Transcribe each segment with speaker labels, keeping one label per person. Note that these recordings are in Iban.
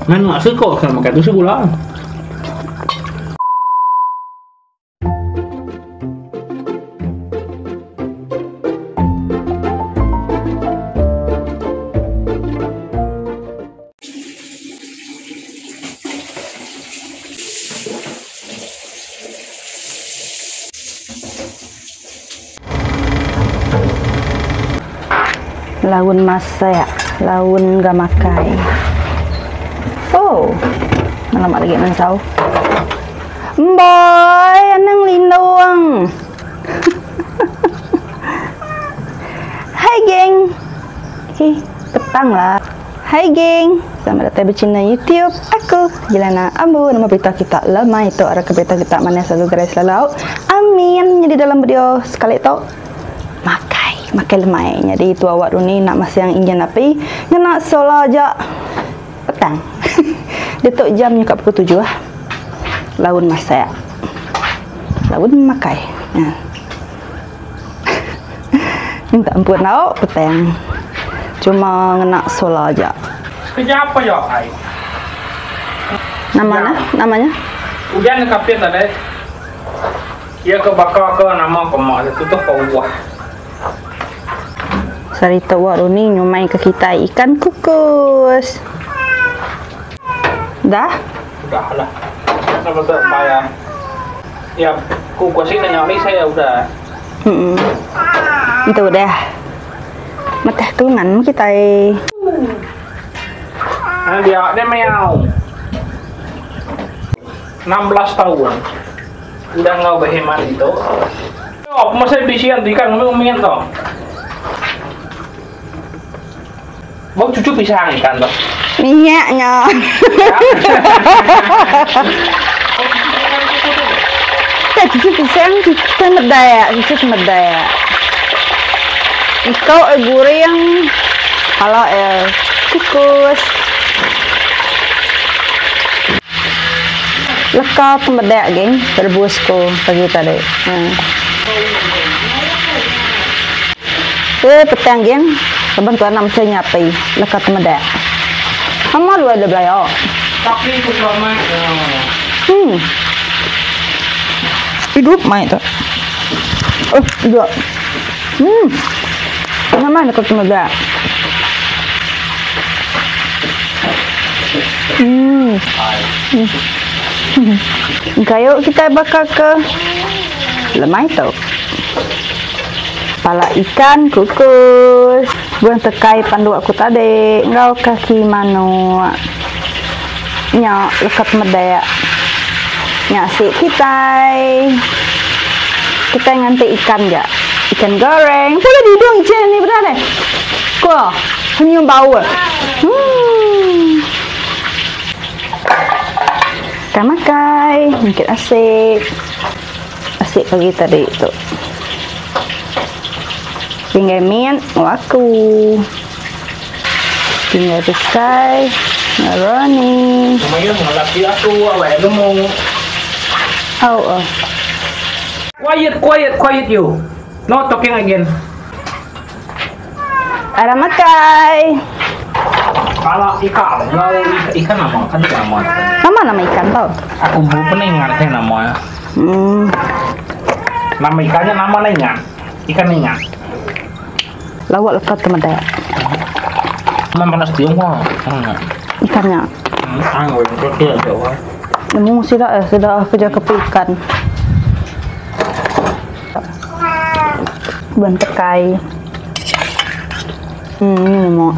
Speaker 1: Nganu seko kena makai tu segula.
Speaker 2: Laun masak, laun ga makai. Oh, lama lagi mansau. Embai, anang lindung. Hai geng. Okay, petang lah. Hai geng, selamat datai ba channel YouTube aku, Jilana Ambu. Nama berita kita lemai tu arap ke berita kita manah selalu gerai selalu au. Amin. Nyadi dalam video sekali tu makai, makai lemai. Nyadi tu awak duni nak masang enjin api ngena solar aja petang. Ditu jam nyuka pukul tujuh. Laun masak. Laun makai. Ha. Minta ampun tau petang. Cuma ngena solar aja.
Speaker 1: Sekejap aja ai.
Speaker 2: Nama nah, namanya?
Speaker 1: Ujan ke kapit tadi. Iya ke baka ke nama ke mak tu tuh ke uah.
Speaker 2: Sarita wak runi nyumai ke kitai ikan kukus. Dah?
Speaker 1: Udah lah. Nama tu bayar. Ya, kukus sih tanya ni saya udah.
Speaker 2: Hmm. Itu udah. Matah kelengan kitai.
Speaker 1: Nah, dia dia meow. 16 tahun. Udah ngau berhemat itu. Oh, masa bisian tu ikan ngomong ngomongin tu. Bau cucu pisang ikan tu.
Speaker 2: Minyaknya. Tak cucu pisang kita medaya, cucu medaya. Ikau eh goreng, kalau eh kukus. Leka pemeda geng rebus ko pagi tadi. Ha. Eh petang geng, laban tuan am saya nyapi leka temeda. Ama luai da belaya.
Speaker 1: Tapi ku selamat.
Speaker 2: Hmm. Hidup mai tu. Oh, hidup. Hmm. Nama leka temeda. Hmm. Hmm. Kayu kita bakar ke lemai tu. Pala ikan kukus. Buang tekai pandu aku tadi. Enggau kaki manuk. Nya lekat medak. Nya si kitai. Kitai nganti ikan ja. Ikan goreng. Pula didung ikan ni benar deh. Kuah. Nyium bau. Hmm. Makan makai, mungkin asik. Asik pagi tadi tu. Tinggal min aku. Tinggal besai. Roni.
Speaker 1: Lumayan laki aku awak nemu.
Speaker 2: Oh, oh.
Speaker 1: Quiet, quiet, quiet you. No talking again.
Speaker 2: Ada makai.
Speaker 1: Kalau ikan, kalau ikan nama kan nama.
Speaker 2: Nama nama ikan tau.
Speaker 1: Aku belum pernah ingat kan nama. Nama ikannya nama lah ingat. Ikan ingat.
Speaker 2: Lawak lekat teman saya.
Speaker 1: Memang panas tiung kah?
Speaker 2: Ikannya.
Speaker 1: Anggur, betul jauh.
Speaker 2: Nemu sudah eh sudah kerja kepi ikan. Bentekai. Ini mau.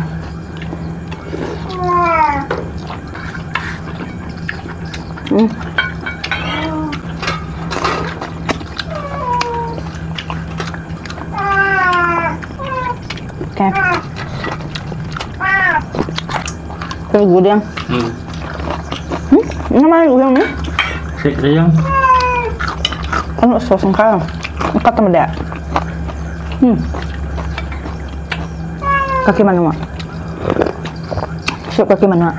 Speaker 2: Okey. Ini gudang. Nama gudang ni?
Speaker 1: Sik dia.
Speaker 2: Ano sos engkau? Engkau teman dia. Kaki mana mak? Sup kaki mana?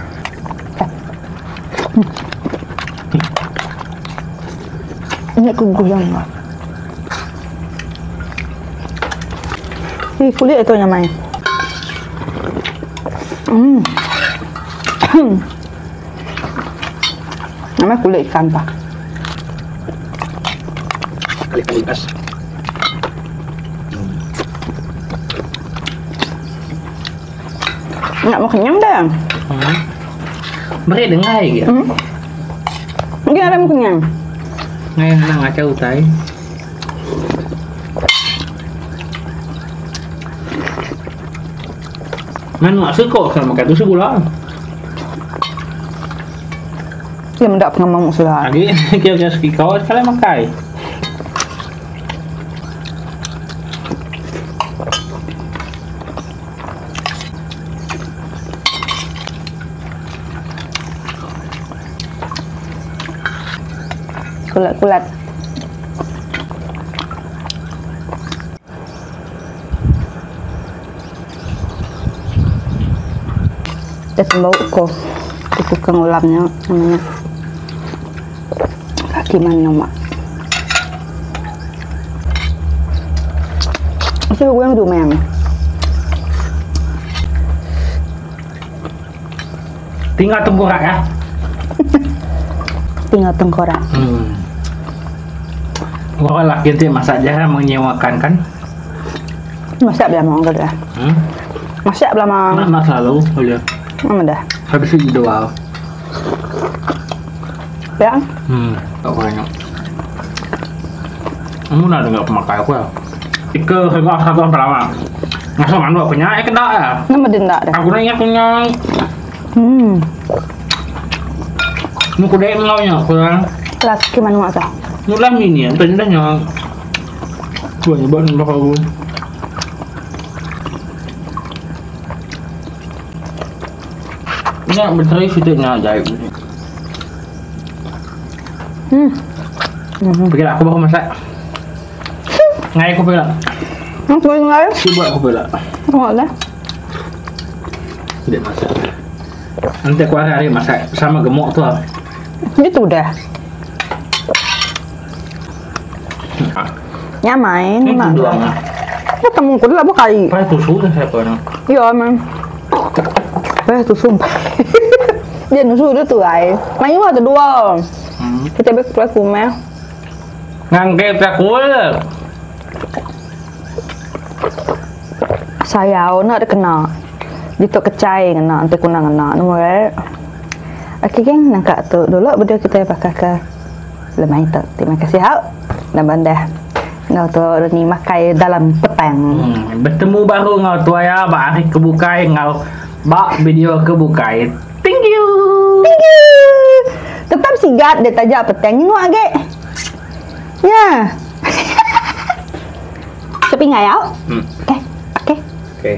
Speaker 2: Ini aku gudang mak. Ih, kulit itu nyamai. Nama kulit ikan pa.
Speaker 1: Kali-kali as.
Speaker 2: Nak mau kenyang dah.
Speaker 1: Beri dengai ge.
Speaker 2: Mungkin ada mau kenyang.
Speaker 1: Ngai nang ngachau utai. Manuk seko ke makai tusu gula.
Speaker 2: Iya meda pengemang sula.
Speaker 1: Agi kira-kira sekikau sekali makai.
Speaker 2: Kulat-kulat. Dah tembau ko. Tukang ulamnya namanya. Kaki mana mak. Saya gue udah main.
Speaker 1: Tinggal tengkorak ya.
Speaker 2: Tinggal tengkorak.
Speaker 1: Orang laki nanti masak jarang menyewakan kan?
Speaker 2: Masak belah mang dah. Masak belah mang.
Speaker 1: Nak nak selalu boleh.
Speaker 2: Nama dah.
Speaker 1: Habis itu jual.
Speaker 2: Ya.
Speaker 1: Tak banyak. Kamu nak dengar pemakai aku ya? Ike hendak satu pertama. Masa mandu aku nyak, eh kedak ya.
Speaker 2: Nama dia ndak dah.
Speaker 1: Aku nak ingat punya. Mu kudek ngaunya aku lah.
Speaker 2: Laki manua sah.
Speaker 1: Mu lah mini, tanya dah nyak. Gua nyoba nembak aku. Nyak berteri situ nyak ajaib. Pergi lah, aku baru masak. Ngai aku pergi lah.
Speaker 2: Aku pergi ngai.
Speaker 1: Cuba aku pergi lah.
Speaker 2: Aku lah.
Speaker 1: Tidak masak. Nanti aku hari-hari masak sama gemuk tu lah.
Speaker 2: Itu dah. Nyamai,
Speaker 1: Ini
Speaker 2: memang.
Speaker 1: doang lah.
Speaker 2: Ya temu aku lah bukan.
Speaker 1: Pakai susu tu siapa nak?
Speaker 2: Ya, memang. Pakai susu. Dia nusu dia tu ai. Main ada dua. Kita beli keluar kumel.
Speaker 1: Ngangke takul.
Speaker 2: Sayau nak dia kena. Dia tu kecai kena, nanti kuna kena. Nombor eh. Okey geng, nangka tu dulu video kita pakai ke lemai tu. Terima kasih hak. Dan bandar. Ngau tu ni makai dalam petang.
Speaker 1: Bertemu baru ngau tu ya, bak hari kebukai ngau bak video kebukai. Thank you.
Speaker 2: Thank you. Tetap sigat dia tajak petang ni ngau agak. Ya. Sepi ngayau. Okey. Okey.
Speaker 1: Okey.